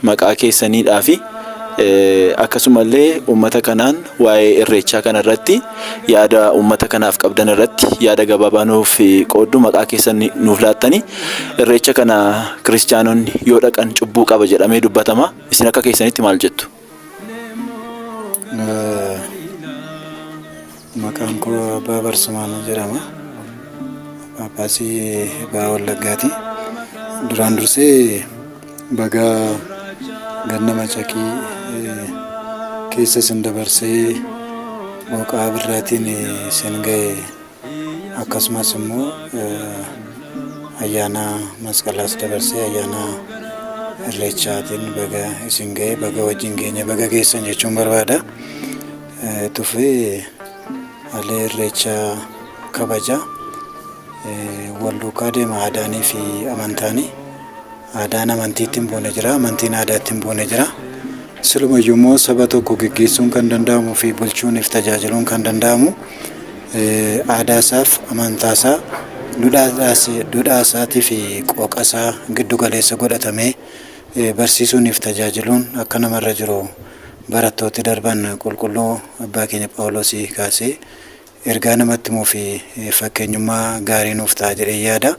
maqaa keessaniidhaa fi akkasumallee uummata kanaan waa'ee irreechaa kana irratti yaada uummata kanaaf qabdan irratti yaada gabaabaa nuuf qooddu maqaa keessan nuuf laattanii irreecha kana kiristaanonni yoo dhaqan cubbuu qaba jedhamee dubbatama. Isin akka keessanitti maal jettu? Maqaan koo Abbaa Barsumaan jedhama. Paappaasii Baha Wallaggaati. Duraan dursee baga ganna macaqii keessa isin dabarsee booqaa birraatiin isin ga'e akkasumas immoo ayyaana masqalaas dabarsee ayyaana irreechaatiin baga isin ga'e baga wajjin geenye baga geessan jechuun barbaada. Tufee haalli irreechaa kabaja. Wal duukaa deema aadaanii fi amantaanii. Aadaan amantiitti hin buune jira, amantiin aadaatti hin buune jira. Silumayyuu immoo saba tokko geggeessuun kan danda'amuu fi bulchuuniif tajaajiluun kan danda'amu aadaa isaaf amantaa isaa duudhaa isaatii fi qooqa isaa giddu galeessa godhatamee barsiisuuniif tajaajiluun akka namarra jiru barattooti darban qulqulluu abbaa keenya Phaawuloosii kaasee ergaa namatti himuu fi fakkeenyummaa gaarii nuuf ta'a jedhee yaada.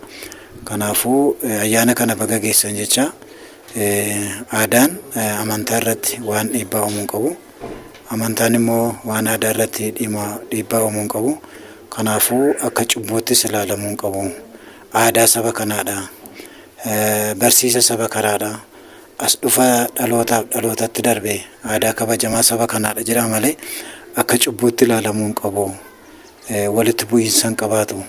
Kanaafuu ayyaana kana baga geessan jecha aadaan amantaa irratti waan dhiibbaa uumuu hin qabu. Amantaan immoo waan aadaa irratti dhiibbaa uumuu hin qabu. Kanaafuu akka cubbuuttis ilaalamuu hin qabu. Aadaa saba kanaadha. Barsiisa saba kanaadha. As dhufa dhalootaaf dhalootatti darbe aadaa kabajamaa saba kanaadha jedhama malee akka cubbuutti ilaalamuu hin qabu. Walitti bu'iinsa hin qabaatu.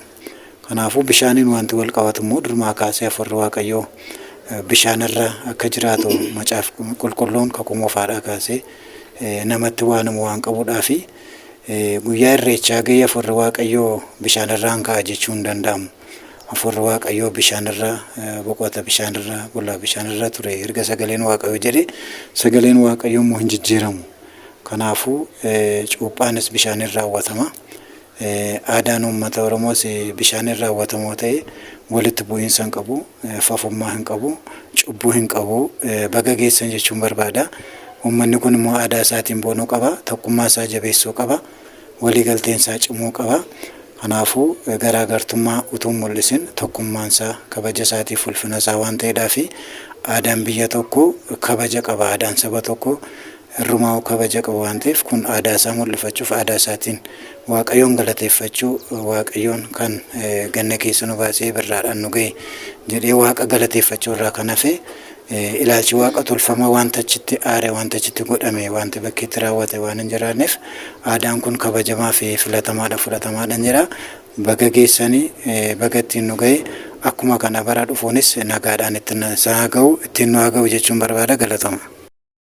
Kanaafuu bishaaniin wanti wal qabatu immoo durumaa kaasee hafuurri Waaqayyoo bishaanirra akka jiraatu macaaf qulqulluun kakuu moofaadhaa kaasee namatti waanuma waan qabuudhaa fi guyyaa irreechaa ga'ee hafuurri Waaqayyoo bishaanirraan ka'a jechuun hin danda'amu. Hafuurri Waaqayyoo bishaanirra boqota, bishaanirra bula, bishaanirra ture erga sagaleen Waaqayyoo jedhe sagaleen Waaqayyoo immoo hin jijjiiramu. Kanaafuu cuuphaanis bishaaniin raawwatama. Aadaan uummata Oromoos bishaaniin raawwatamoo ta'e walitti bu'iinsa hin qabu, fafummaa hin qabu, cubbuu hin qabu. Baga geessan jechuun barbaada. Uummanni kun immoo aadaa isaatiin boonuu qaba, tokkummaa isaa jabeessuu qaba, waliigalteen isaa cimuu qaba. Kanaafuu garaagartummaa utuu hin mul'isin tokkummaan isaa kabaja isaatiif ulfina isaa waan ta'eedhaa fi aadaan biyya tokkoo kabaja qaba. Aadaan saba tokkoo irrumaa'uu kabaja qaba waan ta'eef kun aadaa isaa mul'ifachuuf aadaa isaatiin Waaqayyoon galateeffachuu Waaqayyoon kan ganna keessa nu baasee birraadhaan nu ga'e jedhee Waaqa galateeffachuu irraa kan hafe ilaalchi Waaqa tolfamaa wanta achitti aare wanta achitti godhame wanti bakkeetti raawwate waan hin jiraanneef aadaan kun kabajamaa fi filatamaadha fudhatamaadhan jedha. Baga geessanii baga ittiin nu ga'e akkuma kana bara dhufuunis nagaadhaan ittiin nu haa ga'u ittiin nu haa ga'u jechuun barbaada galatoma.